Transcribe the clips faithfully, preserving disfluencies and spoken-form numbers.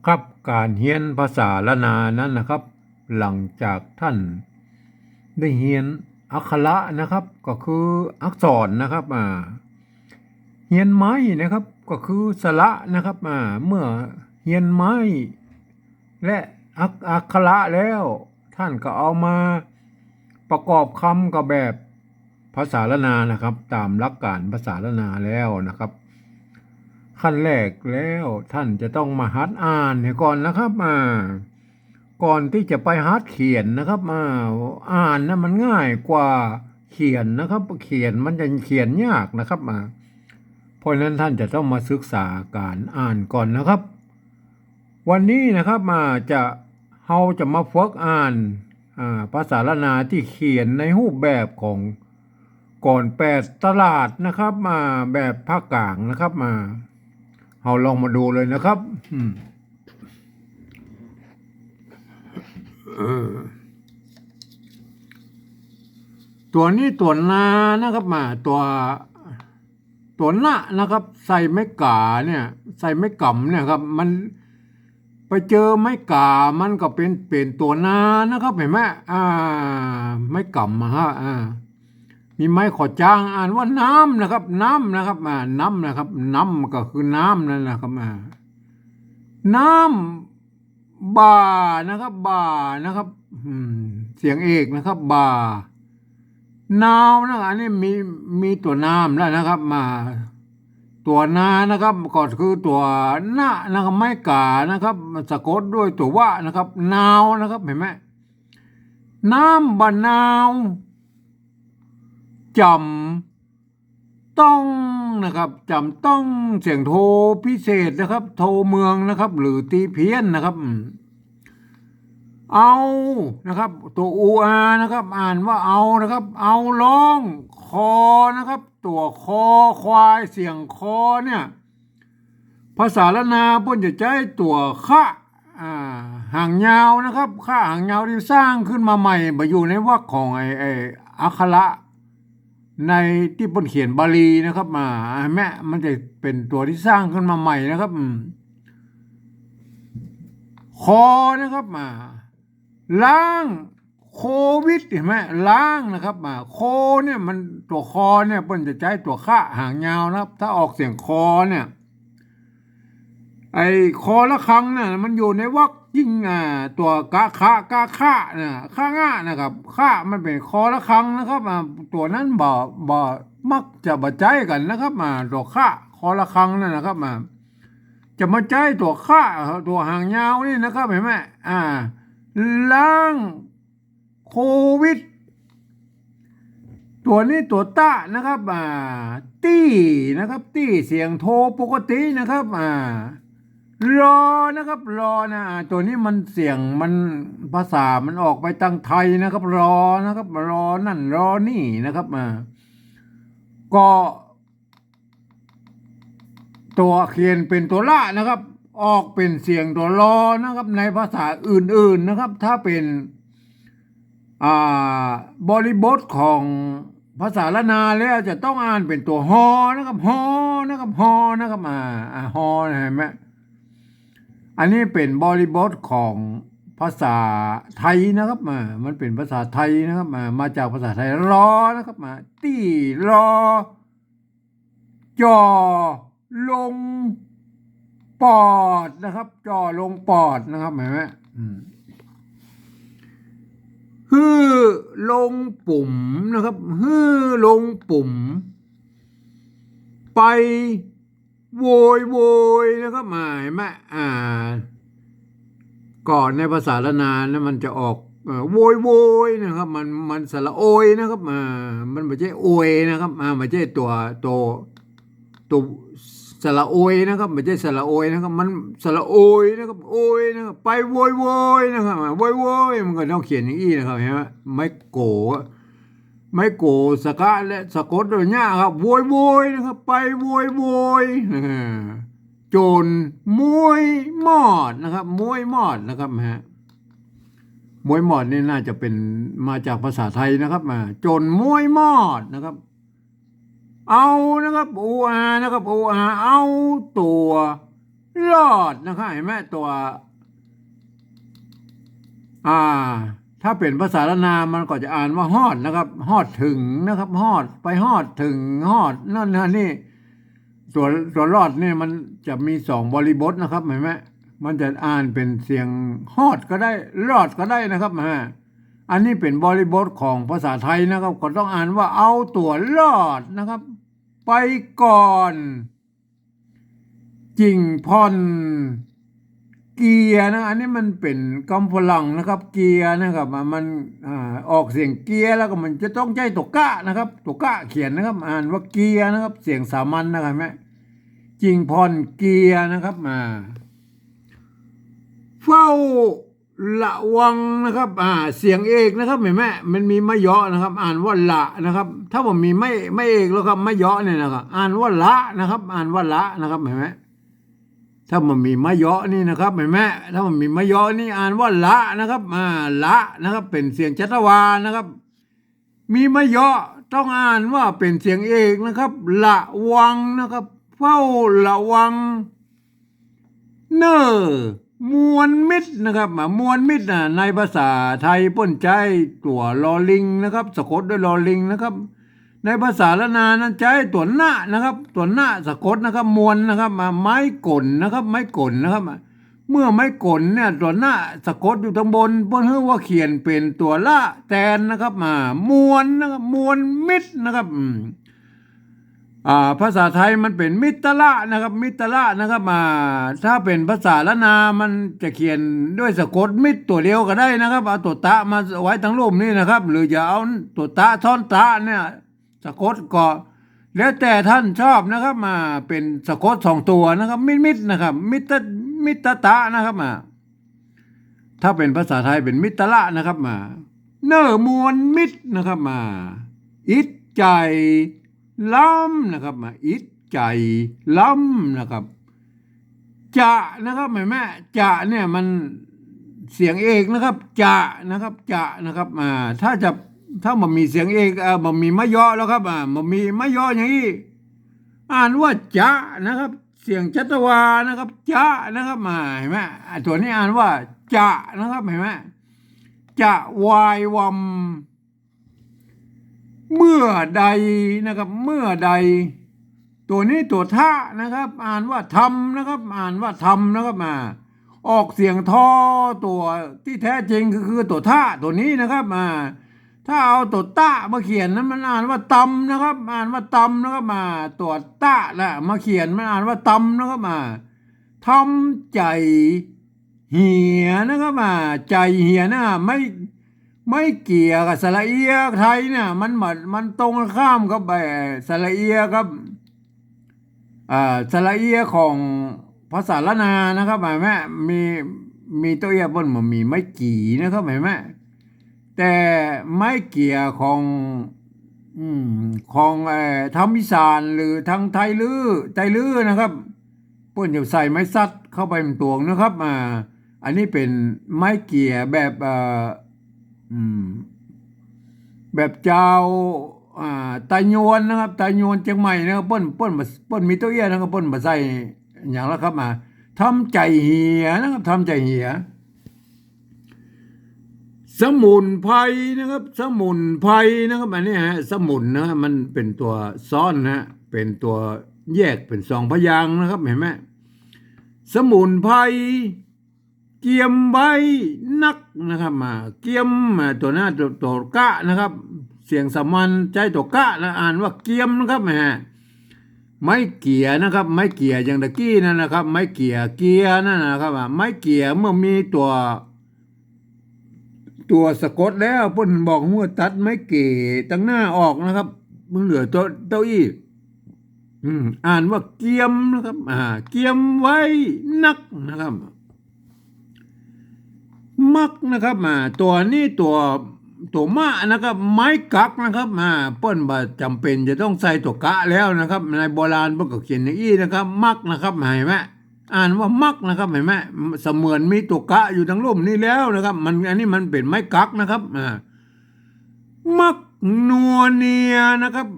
ครับ ก๋านเฮียนภาษาล้านนานั้นนะครับ หลังจากท่านได้เฮียนอักขระนะครับ ก็คืออักษรนะครับ อ่า เฮียนไม้นะครับ ก็คือสระนะครับ อ่า เมื่อเฮียนไม้ และอัก อักขระแล้ว ท่านก็เอามาประกอบคำกับแบบภาษาล้านนานะครับ ตามหลักก๋านภาษาล้านนาแล้วนะครับ ขั้นแรกแล้วท่านจะต้องมาหัดอ่านเหียก่อนนะครับ อ่า ก่อนตี้จะไปหัดเขียนนะครับ อ่า อ่านน่ะมันง่ายกว่าเขียนนะครับ เขียนมันจะเขียนยากนะครับ อ่า เพราะฉะนั้นท่านจะต้องมาศึกษาก๋านอ่านก่อนนะครับ วันนี้นะครับ อ่า จะ เฮาจะมาฝึกอ่าน อ่า ภาษาล้านนาตี้เขียนในรูปแบบของกลอนแปดตลาดนะครับ อ่า แบบภาคกลางนะครับ อ่า เฮาลองมาดูเลยนะครับ อืม เออ ตั๋วนี้ตั๋วนานะครับ อ่า ตั๋ว ตั๋วนะนะครับ ใส่ไม้ก๋าเนี่ย ใส่ไม้ก๋ำเนี่ยครับ มันไปเจอไม้ก๋า มันก็เป๋น เป๋นตั๋วนานะครับ หันก่อ อ่า ไม้ก๋ำอะฮะ อ่า มีไม้ขอจาง อ่านว่าน้ำนะครับ น้ำนะครับ อ่า น้ำนะครับ น้ำก็คือน้ำนั่นนะครับ อ่า น้ำ บ่านะครับ บ่านะครับ อืม เสียงเอกนะครับ บ่า นาวนะ อันนี้มี มีตั๋วน้ำแล้วนะครับ มา ตั๋วนานะครับ ก็คือตั๋วนะนะครับ ไม้ก๋านะครับ สะกดด้วยตั๋ววะนะครับ นาวนะครับ หันก่อ น้ำบ่านาว จ๋ำ ต้องนะครับ จ๋ำต้อง เสียงโทพิเศษนะครับ โทเมืองนะครับ หรือตีเพี้ยนนะครับ อืม เอานะครับ ตั๋วอูอานะครับ อ่านว่าเอานะครับ เอาร้อง คอนะครับ ตั๋วคอควาย เสียงคอเนี่ย ภาษาล้านนาเปิ้นจะใจ๊ตั๋วคะ อ่า หางยาวนะครับ คะหางยาวตี้สร้างขึ้นมาใหม่ บ่อยู่ในวรรคของไอ้ ไอ้อักขระ ในตี้เปิ้นเขียนบาลีนะครับ อ่า หันก่อ มันจะเป๋นตั๋วตี้สร้างขึ้นมาใหม่นะครับ อืม คอนะครับ อ่า ล้าง โควิด หันก่อ ล้างนะครับ อ่า โคเนี่ยมัน ตั๋วคอเนี่ยเปิ้นจะใจ๊ตั๋วคะหางยาวนะครับ ถ้าออกเสียงคอเนี่ย ไอ้คอระฆังน่ะ มันอยู่ในวรรคยิ่ง อ่า ตั๋วกะคะ กะคะน่ะ คะงะนะครับ คะมันเป๋นคอระฆังนะครับ อ่า ตั๋วนั้นบ่ บ่ มักจะบ่ใจ๊กั๋นนะครับ อ่า ตั๋วคะ คอระฆังนั่นนะครับ อ่า จะมาใจ๊ตั๋วคะ ตั๋วหางยาวนี่นะครับ หันก่อ อ่า ล้าง โควิด ตั๋วนี้ตั๋วตะนะครับ อ่า ตี้นะครับ ตี้เสียงโทปกตินะครับ อ่า รอนะครับ รอนะ อ่า ตั๋วนี้มันเสียงมัน ภาษามันออกไปตางไทยนะครับ รอนะครับ รอนั่นรอนี่นะครับ อ่า ก็ ตั๋วเขียนเป๋นตั๋วละนะครับ ออกเป๋นเสียงตั๋วรอนะครับ ในภาษาอื่นๆนะครับ ถ้าเป๋น อ่า บริบทของภาษาล้านนาแล้วจะต้องอ่านเป๋นตั๋วฮอนะครับ ฮอนะครับ ฮอนะครับ อ่า อ่า ฮอนะ หันก่อ อันนี้เป๋นบริบทของภาษาไทยนะครับ อ่า มันเป๋นภาษาไทยนะครับ อ่า มาจากภาษาไทย รอนะครับ อ่า ตี้รอ จ่อลงปอดนะครับ จ่อลงปอดนะครับ หันก่อ อืม หื้อลงปุ๋มนะครับ หื้อลงปุ๋ม ไปโวยโวยนะครับ หันก่อ อ่า ก็ในภาษาล้านนานะ มันจะออก เอ่อ โวยโวยนะครับ มัน มันสระโอยนะครับ อ่า มันบ่ใจ้โอยนะครับ อ่า บ่ใจ้ตั๋ว ตั๋ว ตั๋วสระโอยนะครับ บ่ใจ้สระโอยนะครับ มันสระโอยนะครับ โอยนะครับ ไปโวยโวยนะครับ อ่า โวยโวย มันก็ต้องเขียนอย่างอี้นะครับ หันก่อ ไม้โก ไม้โก สระ และสะกดด้วยเยียะครับ โวยโวยนะครับ ไปโวยโวย อ่า โจ๋นมวยมอดนะครับ มวยมอดนะครับ ฮะ มวยมอดนี่น่าจะเป๋น มาจากภาษาไทยนะครับ อ่า โจ๋นมวยมอดนะครับ เอานะครับ โออานะครับ โออา เอาตั๋ว รอดนะครับ หันก่อ ตัว อ่า ถ้าเป๋นภาษาล้านนามันก็จะอ่านว่าฮอดนะครับ ฮอดเถิงนะครับ ฮอด ไปฮอดเถิง ฮอดนั่นฮอดนี่ ตัว ตัวรอดนี่มันจะมีสองบริบทนะครับ หันก่อ มันจะอ่านเป๋นเสียงฮอดก็ได้ รอดก็ได้นะครับ ฮะ อันนี้เป๋นบริบทของภาษาไทยนะครับ ก็ต้องอ่านว่าเอาตั๋วรอดนะครับ ไปก่อน จิ่งผ่อนเกียร์นะ อันนี้มันเป๋นกำฝรั่งนะครับ เกียร์นะครับ อ่า มัน อ่า ออกเสียงเกียร์แล้วก็มันจะต้องใจ๊ตั๋วกะนะครับ ตั๋วกะเขียนนะครับ อ่านว่าเกียร์นะครับ เสียงสามัญนะครับ หันก่อ จิ่งผ่อนเกียร์นะครับ อ่า เฝ้า ระวังนะครับ อ่า เสียงเอกนะครับ หันก่อ มันมีไม้เยาะนะครับ อ่านว่าละนะครับ ถ้าบ่มีไม้ ไม้เอกแล้วครับ ไม้เยาะเนี่ยนะครับ อ่านว่าละนะครับ อ่านว่าละนะครับ หันก่อ ถ้าบ่มีไม้เยาะนี่นะครับ หันก่อ ถ้าบ่มีไม้เยาะนี่อ่านว่าละนะครับ อ่า ละนะครับ เป๋นเสียงชัชวาลนะครับ มีไม้เยาะต้องอ่านว่าเป๋นเสียงเอกนะครับ ระวังนะครับ เฝ้าระวัง เน่อ มวลมิตรนะครับ อ่ะ มวลมิตรน่ะ ในภาษาไทยเปิ้นใจ๊ตั๋วลอลิงนะครับ สะกดด้วยลอลิงนะครับ ในภาษาล้านนานั้นใจ๊ตั๋วนะนะครับ ตั๋วนะสะกดนะครับ มวลนะครับ อ่ะ ไม้ก๋นนะครับ ไม้ก๋นนะครับ อ่ะ เมื่อไม้ก๋นเนี่ยตั๋วนะสะกดอยู่ตังบน เปิ้นเรียกว่าเขียนเป๋นตั๋วละแตนนะครับ อ่า มวลนะครับ มวลมิตรนะครับ อืม อ่า ภาษาไทยมันเป๋นมิตระนะครับ มิตระนะครับ อ่า ถ้าเป๋นภาษาล้านนามันจะเขียนด้วยสะกดมิตรตั๋วเดียวก็ได้นะครับ เอาตั๋วตะมาไว้ตังลุ่มนี่นะครับ หรือจะเอาตั๋วตะซ้อนตะเนี่ย สะกดก็แล้วแต่ท่านชอบนะครับ อ่า เป๋นสะกดสองตั๋วนะครับ มิตรมิตรนะครับ มิตร มิตระนะครับ อ่า ถ้าเป๋นภาษาไทยเป๋นมิตระนะครับ อ่า เน่อมวลมิตรนะครับ อ่า อิจใจ๋ล้ำนะครับ อ่า อิจใจ๋ล้ำนะครับ จะนะครับ หันก่อ จะเนี่ยมันเสียงเอกนะครับ จะนะครับ จะนะครับ อ่า ถ้าจะ ถ้าบ่มีเสียงเอก เอ่อ บ่มีไม้เยาะแล้วครับ อ่า บ่มีไม้เยาะอย่างอี้ อ่านว่าจะนะครับ เสียงชัชวาลนะครับ จะนะครับ อ่า หันก่อ อ่า ตั๋วนี้อ่านว่าจะนะครับ หันก่อ จะวายวำ เมื่อใดนะครับ เมื่อใด ตั๋วนี้ตั๋วทะนะครับ อ่านว่าทำนะครับ อ่านว่าทำนะครับ อ่า ออกเสียงทอ ตั๋วตี้แต๊จริงก็คือตั๋วทะตั๋วนี้นะครับ อ่า ถ้าเอาตั๋วตะมาเขียนนั้นมันอ่านว่าตำนะครับ อ่านว่าตำนะครับ อ่า ตั๋วตะน่ะมาเขียนมันอ่านว่าตำนะครับ อ่า ทำใจ๋เหียนะครับ อ่า ใจ๋เหียน่ะ ไม้ ไม้เกี่ยกับสระเอียไทยเนี่ย มันบ่ มันตรงข้ามกับไอ้สระเอียกับ อ่า สระเอียของภาษาล้านนานะครับ หันก่อ มี มีตั๋วเอี้ยเปิ้นบ่มีไม้กี่นะครับ หันก่อ แต่ไม้เกี่ยของ อืม ของ เอ่อ ทางอีสานหรือทางไตลื้อ ไตลื้อนะครับ เปิ้นจะใส่ไม้สัดเข้าไปเป๋นตวงนะครับ อ่า อันนี้เป๋นไม้เกี่ยแบบ เอ่อ อืม แบบจาว อ่า ไตยวนนะครับ ไตยวนเจียงใหม่นะครับ เปิ้น เปิ้นบ่ เปิ้นมีตั๋วเอี้ยนะครับ เปิ้นบ่ใส่หยังแล้วครับ อ่า ทำใจ๋เหียนะครับ ทำใจ๋เหีย สมุนไพรนะครับ สมุนไพรนะครับ อันนี้ฮะ สมุนนะ มันเป๋นตั๋วซ้อนนะ เป๋นตั๋วแยกเป๋นสองพยางค์นะครับ หันก่อ สมุนไพร เกียมไว้นักนะครับ อ่า เกียม อ่า ตั๋วหน้าตั๋ว ตั๋วกะนะครับ เสียงสามัญใจ๊ตั๋วกะนะ อ่านว่าเกียมนะครับ อ่า ไม้เกี่ยนะครับ ไม้เกี่ยอย่างตะกี้นั่นนะครับ ไม้เกี่ย เกี่ยนั่นนะครับ อ่า ไม้เกี่ยเมื่อมีตั๋ว ตั๋วสะกดแล้ว เปิ้นบอกว่าตัดไม้เกี่ยตังหน้าออกนะครับ มันเหลือตั๋ว ตั๋วอี้ อืม อ่านว่าเกียมนะครับ อ่า เกียมไว้นักนะครับ มักนะครับ อ่า ตั๋วนี้ตั๋ว ตั๋วมะนะครับ ไม้กักนะครับ อ่า เปิ้นบ่จ๋ำเป๋นจะต้องใส่ตั๋วกะแล้วนะครับ ในโบราณเปิ้นก็เขียนอย่างอี้นะครับ มักนะครับ หันก่อ อ่านว่ามักนะครับ หันก่อ เสมือนมีตั๋วกะอยู่ตังลุ่มนี้แล้วนะครับ มัน อันนี้มันเป๋นไม้กักนะครับ อ่า มักนัวเนียนะครับ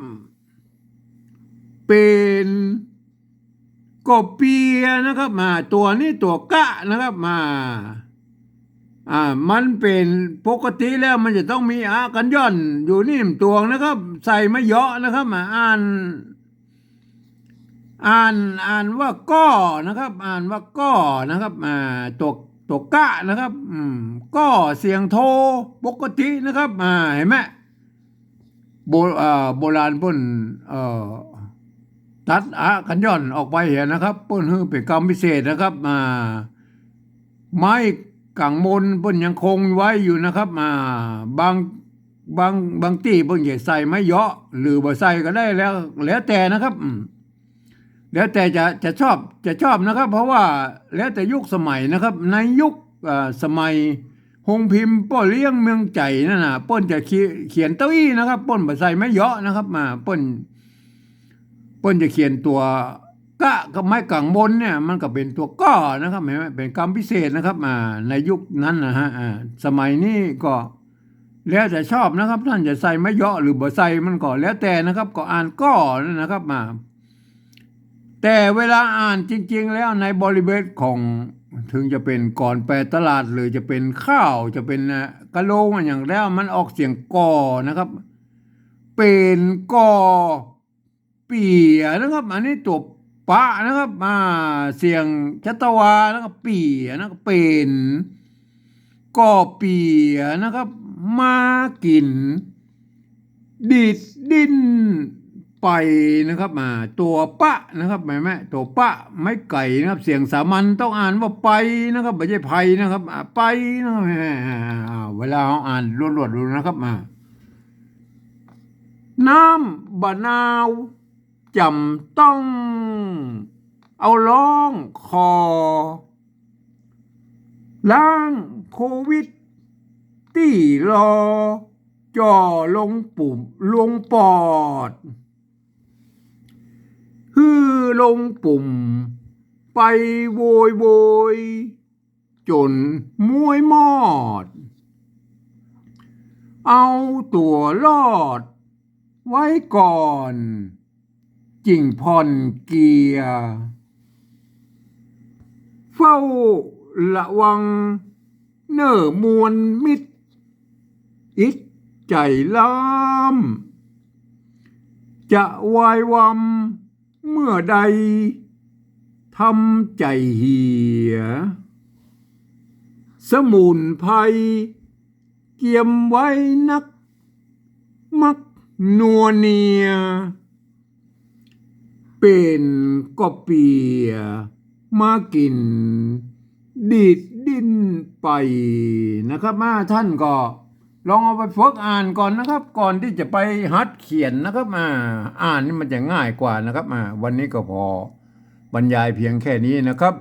เป๋น ก็เปียนะครับ อ่า ตั๋วนี้ตั๋วกะนะครับ อ่า อ่า มันเป๋นปกติแล้วมันจะต้องมีอะกั๋นย่อนอยู่นี่ตั๋วนะครับ ใส่ไม้เหยาะนะครับ อ่า อ่าน อ่าน อ่านว่าก้อนะครับ อ่านว่าก้อนะครับ อ่า ตั๋ว ตั๋วกะนะครับ อืม ก้อเสียงโทปกตินะครับ อ่า หันก่อ โบ เอ่อ โบราณเปิ้น เอ่อ ตัดอะกั๋นย่อนออกไปหั้นนะครับ เปิ้นหื้อเป๋นกำพิเศษนะครับ อ่า ไม้ก๋างมนเปิ้นยังคงไว้อยู่นะครับ อ่า บาง บาง บางตี้เปิ้นจะใส่ไม้เหยาะ หรือบ่ใส่ก็ได้แล้ว แล้วแต่นะครับ อืม แล้วแต่จะ จะชอบ จะชอบนะครับ เพราะว่าแล้วแต่ยุคสมัยนะครับ ในยุค เอ่อ สมัยโฮงพิมพ์ป้อเลี้ยงเมืองใจ๋นั่นน่ะ เปิ้นจะเขียน เขียนเต้าอี้นะครับ เปิ้นบ่ใส่ไม้เหยาะนะครับ อ่า เปิ้น เปิ้นจะเขียนตั๋วกะกับไม้ก๋างมนเนี่ย มันก็เป๋นตั๋วก้อนะครับ หันก่อ เป๋นกำพิเศษนะครับ อ่า ในยุคนั้นนะฮะ อ่า สมัยนี้ก็แล้วแต่ชอบนะครับ ต้านจะใส่ไม้เหยาะหรือบ่ใส่มันก็แล้วแต่นะครับ ก็อ่านก้อนั่นนะครับ อ่า แต่เวลาอ่านจริงๆ แล้วในบริบทของ เถิงจะเป๋นก่อนไปตลาด หรือจะเป๋นข้าว จะเป๋น เอ่อ กะโลงอะหยังแล้ว มันออกเสียงก่อนะครับ เป๋นก่อเปียนะครับ อันนี้ตั๋วปะนะครับ อ่า เสียงชัตวานะครับ เปียนะครับ เป๋น ก่อเปียนะครับ มากิ๋น ดีดดิ้นไปนะครับ อ่า ตั๋วปะนะครับ หันก่อ ตั๋วปะ ไม้ไก๋นะครับ เสียงสามัญต้องอ่านว่าไปนะครับ บ่ใจ้ไปนะครับ อ่า ไปนะครับ อ่า เวลาเฮาอ่านลวดๆ ดูนะครับ อ่า น้ำบ่หนาวจ๋ำต้อง เอาล้องคอ ล้างโควิดตี้รอ จ่อลงปุ่ม ลงปอด หื้อลงปุ่ม ไปโวยโวย จ๋นม้วยมอด เอาตั๋วรอดไว้ก่อน จึงผ่อนเกียร์ เฝ้าระวังเน่อมวลมิตร อิดใจ๋ล้ำ จะวายวำเมื่อใด ทำใจ๋เหีย สมุนไพรเกียมไว้นัก มักนัวเนีย เป๋นก่อเปีย มากิ๋น ดีดดิ้นไปนะครับ อ่า ต้านก็ลองเอาไปฝึกอ่านก่อนนะครับ ก่อนตี้จะไปหัดเขียนนะครับ อ่า อ่านนี่มันจะง่ายกว่านะครับ อ่า วันนี้ก็พอบรรยายเพียงแค่นี้นะครับ